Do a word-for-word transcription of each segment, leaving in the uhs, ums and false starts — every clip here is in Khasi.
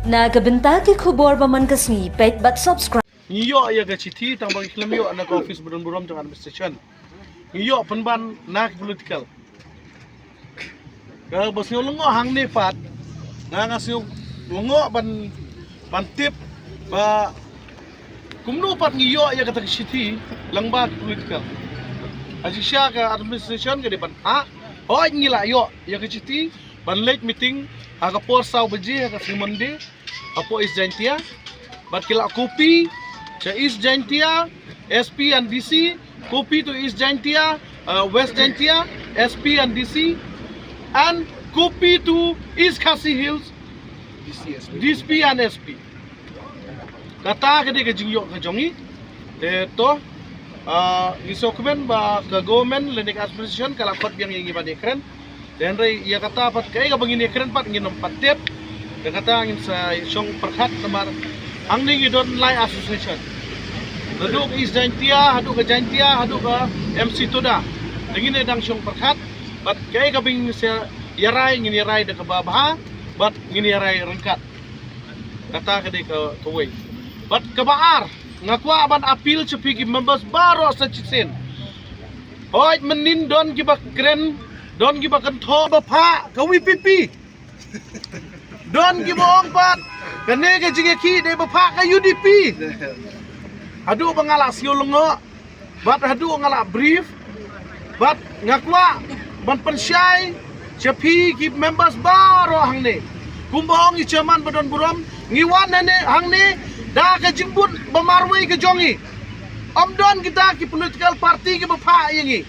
Na ka bynta ki khubor ba man ka sngi, peit bad subscribe. Ngi ïoh ïa ka chithi tang ba ngi khlem ïoh na ka office ba don burom jong administration. Ngi ïoh pynban na ki political. Ka ba sngew lyngngoh hangne pat. Nga nga sngew lyngngoh ban ban tip ba kumno pat ngi ïoh ïa kata ka chithi lyngba ki political. Ha jingshisha ka administration ka dei ban ha. Hooid ngi la ïoh ïa ka chithi ban leit meeting ha ka por saw baje ha ka sngi Monday. Hapoh East Jaintia. Bad ki la copy sha East Jaintia, S P and D C, copy to East Jaintia, uh, West Jaintia, S P and D C, and copy to East Khasi Hills, D C, S P. D C P and S P. Kata ka dei ka jingïoh ka jong ngi. Te to, ah, ngi sngewkmen ba ka government lane ka administration ka la khot biang ïa ngi ban ïakren. Te hynrei ïa kata pat kaei kaba ngin ïakren pat ngin ym pat tip. Te kata ngin sa shong pyrkhat namar hangne ngi don lai association. Haduh ka East Jaintia, haduh ka Jaintia, haduh ka M C Toda. Te ngin ïa dang shong pyrkhat. Bad kaei kaba ngin sa ïarai ngin ïarai da kaba bha. Bad ngin ïarai ryngkat. Kata ka dei ka, kawei. Bad kaba ar, nga kwah ban appeal sha phi ki members baroh sa shisien. Hooid mynnin don kiba kren, don kiba kynthoh ba phah ka V P P. Don kiba ong pat kane ka jingïakhih dei ba phah ka U D P. Haduh ba nga la sngew lyngngoh. Bad haduh nga la brief. Bad nga kwah ban pynshai sha phi ki members baroh hangne. Kumba ong i chairman ba don burom, ngi wan hangne, hangne da ka jingbud ba marwei ka jong ngi. Ym don kita ki political party kiba phah ïa ngi.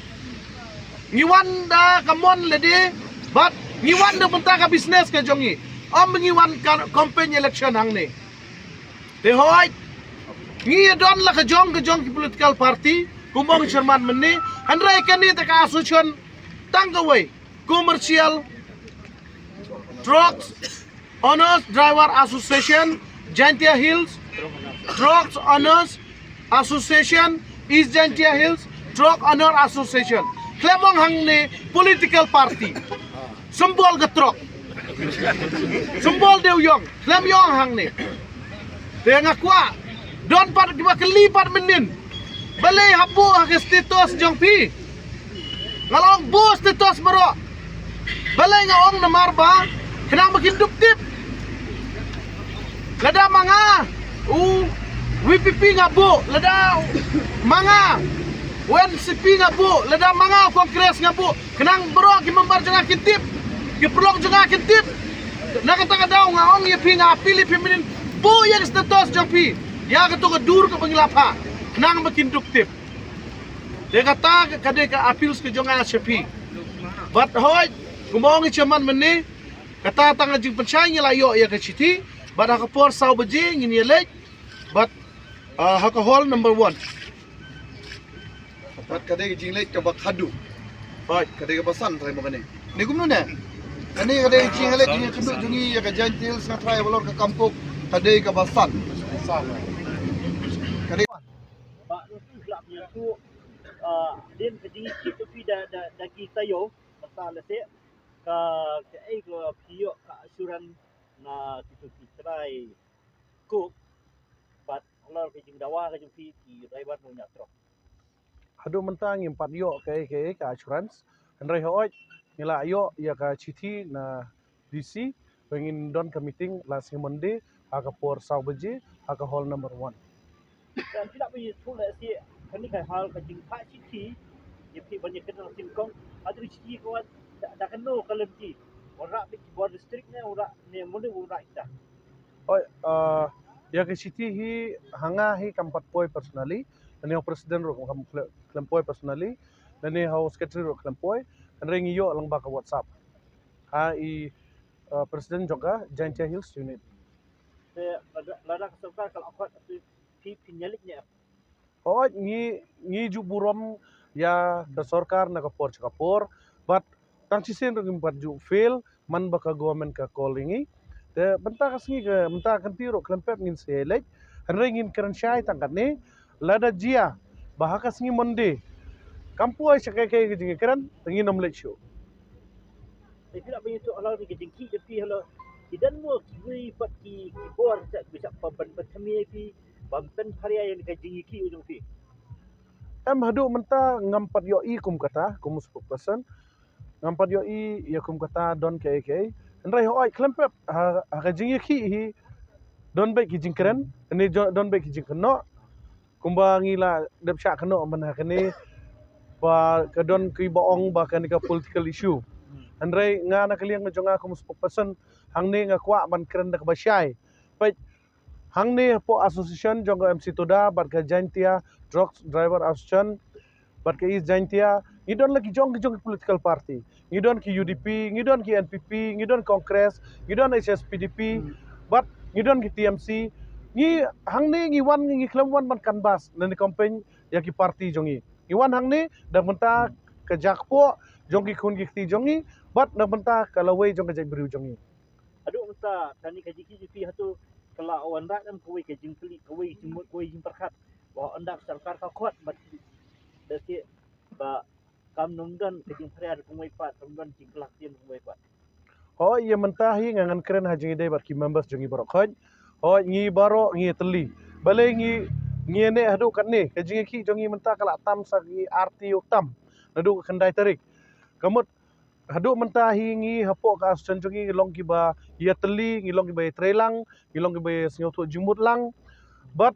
Ngi wan da ka mon lade, bad ngi wan da bynta ka business ka jong ngi. Ym ngi wan ka campaign election hangne. Te hooid, ngi ïa don la ka jong ka jong ki political party, kumba ong chairman mynne, hynrei kane te ka association tang kawei, Commercial Trucks Owners Driver Association, Jaintia Hills, Trucks Owners Association, East Jaintia Hills, Truck Owner Association. Khlem ong hangne political party. Symbol ka truck. Symbol dei u ïong. Khlem ïong hangne. Te nga kwah don pat kiba kylli pat mynnin. Balei hap buh ha ka status jong phi? Nga la ong buh status baroh. Balei nga ong namar ba khnang ba kin dup tip. Lada ma nga u V P P nga buh, lada ma nga u N C P nga buh, lada ma nga u Congress nga buh. Khnang baroh ki member jong nga kin tip, ki paralok jong nga kin tip. Na kata ka daw nga ong ïa phi, nga appeal ïa phi mynnin, buh ïa ka status jong phi ïa kato ka dur kaba ngi la phah, khnang ba kin dup tip. Te kata ka dei ka appeal ka jong nga sha phi. Bad hooid, kumba ong i chairman mynne, kata tang ka jingpynshai, ngi la ïoh ïa ka shithi. Bad ha ka por saw baje ngin ïa leit. Bad, ah, ha ka hall number one. Bad ka dei ka jingleit kaba khadduh. Hooid, ka dei kaba san trai mo kane. Ne kumno ne? Kane ka dei ka jingleit jingïakynduh jong ngi ïa ka Jaintia Hills, nga trai halor ka Kampok, ka dei kaba san. Ka dei. Ba ntu hlap ïa tu, ah, din ka jingïakynduh da, da, da ki taïew, mynta lehse ka, kaei ka phi ïoh ka assurance na kitu ki trai cook, bad halor ka jingdawa ka jong phi ki driver nongñiah truck. Haduh mynta ngim pat ïoh kaei kaei ka assurance. Hynrei hooid ngi la ïoh ïa ka shithi na D C ba ngin don ka meeting la sngi Monday ha ka por saw baje ha ka hall number one. Te phi lah ban ïathuh lehse kane ka hal ka jingphah shithi ïa phi ban ïakynduh sngewkong, haduh shithi ka wan da, da kano ka lynti, wanrah beit ki bor district ne wanrah ne mane wanrah kita? Oi, ah, ïa ka shithi hi ha nga hi kam pat poi personally, lane ha u president ruh kam khle-, khlem poi personally, lane ha u secretary ruh khlem poi, hynrei ngi ïoh lyngba ka WhatsApp ha i, ah, president jong ka Jaintia Hills Unit. Te lada, lada ka sorkar ka la khot, phi, phin ïa leit ne em? Hooid, ngi, ngi ju burom ïa ka sorkar na ka por sha ka por, bad tang shisien ruh ngim pat ju fail man ba ka government ka call ïa ngi. Te mynta ka sngi ka, mynta ka kynti ruh khlem pep ngin sa ïa leit. Hynrei ngin kren shai tang katne, lada jia ba ha ka sngi Monday kam poi sha kaei kaei ka jingkren, te ngin ym leit shuh. Te phi lah ban ïathuh halor ka jingkhih jong phi halor, ki don mo kiwei pat ki, ki Por sa bisa pynpynthame ïa phi ban pynpharia ïa ka jingïakhih jong phi. Em, haduh mynta ngam pat ïohi kum kata, kum spokesperson. Ngam pat ïohi ïa kum kata don kaei kaei. Hynrei hooid khlem pep ha, ha ka jingïakhih hi don beit ki jingkren, ne jo-, don beit ki jingkynnoh. Kumba ngi la dep shah kynnoh mynha kane ba ka don kiba ong ba kane ka political issue. Hynrei nga na ka liang jong nga kum spokesperson hangne nga kwah ban kren da kaba shai. Peit, hangne hapoh association jong ka M C Tuda bad ka Jaintia Truck Driver Association bad ka East Jaintia, ngi don la ki jong ki jong ki political party. Ngi don ki U D P, ngi don ki N P P, ngi don Congress, ngi don H S P D P, bad ngi don ki T M C. Ngi hangne ngi wan, ngi khlem wan ban canvass lane campaign ïa ki party jong ngi. Ngi wan hangne da bynta ka jaka jong ki khun ki kti jong ngi bad da bynta ka lawei jong ka jaitbynriew jong ngi. Haduh mynta kane ka jingïakhih jong phi hato ka la wanrah em kawei ka jingkylli, kawei ka jingmut, kawei ka jingpyrkhat ba ynda ka sorkar ka khot bad da ki ba kam nang don ka jingpyrkhat kumwei pat, kam don jingkylla ktien kumwei pat. Hooid, ïa mynta hi nga ngan kren ha jingïadei bad ki members jong ngi baroh khoit. Hooid, ngi baroh ngi ïatylli. Balei ngi, ngi ïa ne haduh katne ka jingïakhih jong ngi mynta ka la tam sa ki arti u tam naduh ka khyndai tarik. Ka mut haduh mynta hi ngi hapoh ka association jong ngi ngi long kiba ïatylli, ngi long kiba ïatreilang, ngi long kiba ïasngewthuh jingmut lang. Bad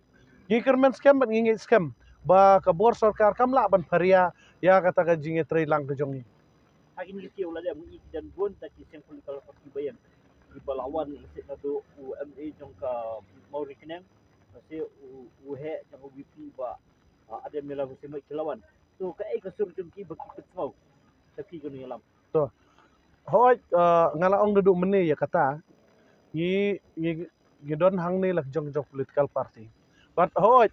ngi kyrmen skhem bad ngi ngeit skhem ba ka bor sorkar kam lah ban pharia ïa kata ka jingïatreilang ka jong ngi. Ha kine ki sngi u la dep ngi don bun ta ki seng political party ba ïeng kiba la wan lehse naduh u M A jong ka Mawryngkneng, lehse u, u heh jong u V P ba, ah, Ardent Miller Hussain Moit ki la wan. To kaei ka sur jong ki ba ki pynsngew da ki kane ïalam. To. Hooid, ah, nga la ong naduh mynne ïa kata. Ngi, ngi, ngi don hangne la ki jong jong political party. Bad hooid,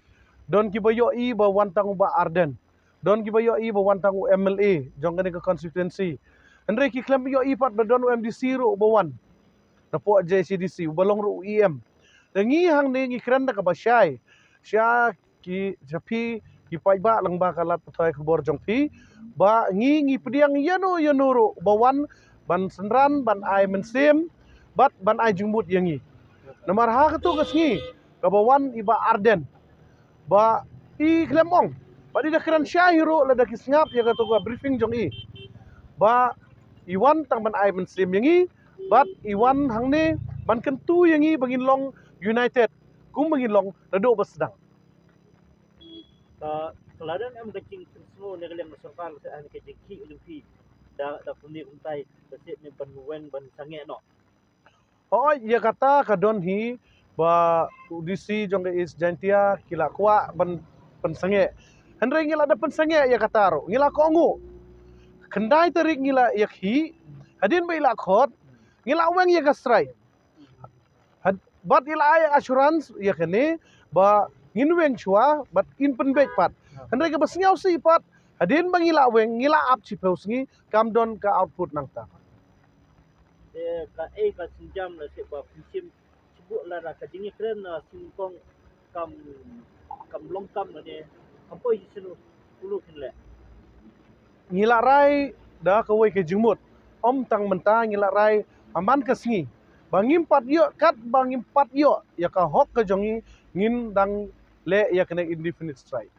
don kiba ïohi ba wan tang u Bah Ardent. Don kiba ïohi ba wan tang u M L A jong kane ka constituency. Hynrei ki khlem ïohi pat ba don u M D C ruh ba wan napoh J C D C uba long ruh u E M. Te ngi hangne ngi kren da kaba shai sha ki, sha phi ki paidbah lyngba ka lad pathai khubor jong phi ba ngi, ngi pdiang ïano ïano ruh ba wan ban synran, ban ai mynsiem bad ban ai jingmut ïa ngi. Namar ha kato ka sngi kaba wan i Bah Ardent ba i khlem ong bad i da kren shai hi ruh lada ki sngap ïa kato ka briefing jong i ba i wan tang ban ai mynsiem ïa ngi bad i wan hangne ban kyntu ïa ngi ba ngin long united kumba ngin long naduh ba sdang. Ka, ka la don em ka jingpynsngew na ka liang ka sorkar lehse ha kane ka jingïakhih jong phi da, da kumne kumtai, lehse ne ban weng ban sangeh noh? Hooid, ïa kata ka don hi ba u D C jong ka East Jaintia ki la kwah ban pynsangeh. Hynrei ngi la da pynsangeh ïa kata ruh. Ngi la kohnguh. Khyndai tarik ngi la ïakhih. Hadien ba i la khot, ngi la weng ïa ka strike. Had-, bad i la ai assurance ïa kane ba ngin weng shuwa bad in pynbeit pat. Hynrei kaba sngewsih pat, hadien ba ngi la weng, ngi la ap shiphew sngi, kam don ka output nangta. Te kaei ka sienjam lehse ba pynshim shibun lada ka jingïakren na sngewkong kam, kam long kam lane kam poi shisien u luk hin leh? Ngi la rai da kawei ka jingmut. Ym tang mynta, ngi la rai ha man ka sngi ba ngim pat ïoh, katba ngim pat ïoh ïa ka hok ka jong ngi, ngin dang leh ïa kane indefinite strike.